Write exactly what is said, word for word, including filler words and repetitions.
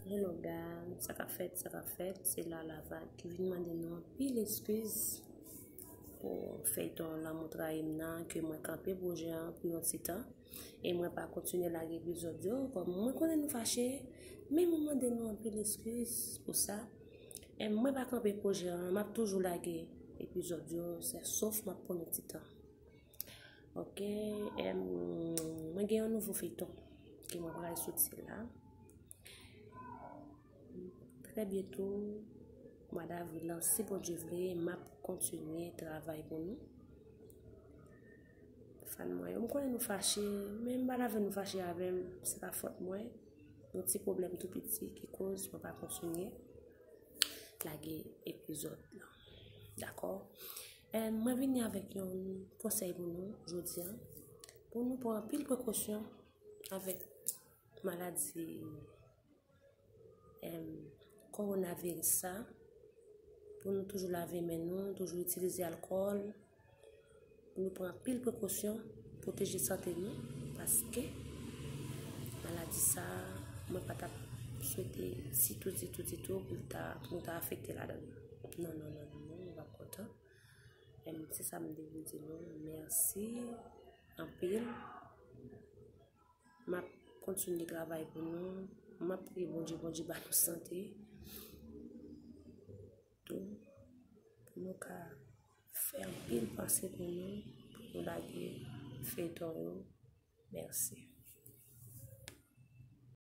Hello guys, sa k ap fèt, sa k ap fèt, se Lala Vag ki vin mande nou anpil eskiz pou feyton Lanmou Trayi M nan ke mwen kanpe pwojè an pou yon ti tan. E mwen pa kontinye lage epizòd yo, kòm mwen konnen nou fache, men mwen mande nou anpil eskiz pou sa. E mwen pa kanpe pwojè an, m ap toujou lage epizòd yo, se sof m ap pran yon ti tan. Ok, em, mwen gen yon nouvo feyton ke mwen pral soti la. Trè byento, mwa davril lan, si Bondye vle, m ap kontinye travay pou nou. Fan mwen yo, m konnen nou fache, men m pa ta vle nou fache avè m, se pa fòt mwen. Yon ti pwoblèm tou piti ki koz mwen pa kontinye lage epizòd lan. Dakò? Em, mwen vini avèk yon konsèy pou nou jodi a. Pou nou pran anpil prekosyon avèk maladi, em, kowonaviris sa. Pou nou toujou lave men nou, toujou itilize alkòl. Pou nou pran anpil prekosyon, pwoteje sante nou, paske maladi sa, mwen pa t ap swete ditou, ditou, ditou pou l ta, pou nou ta afekte ladan l. Non, non, non, non, non, nou p ap kontan. Em, se sa m te vin di nou. Mèsi anpil. M ap kontinye travay pou nou. M ap priye Bondye, Bondye ba nou sante tou, pou nou ka fè anpil panse pou nou, pou nou lage feyton yo. Mèsi.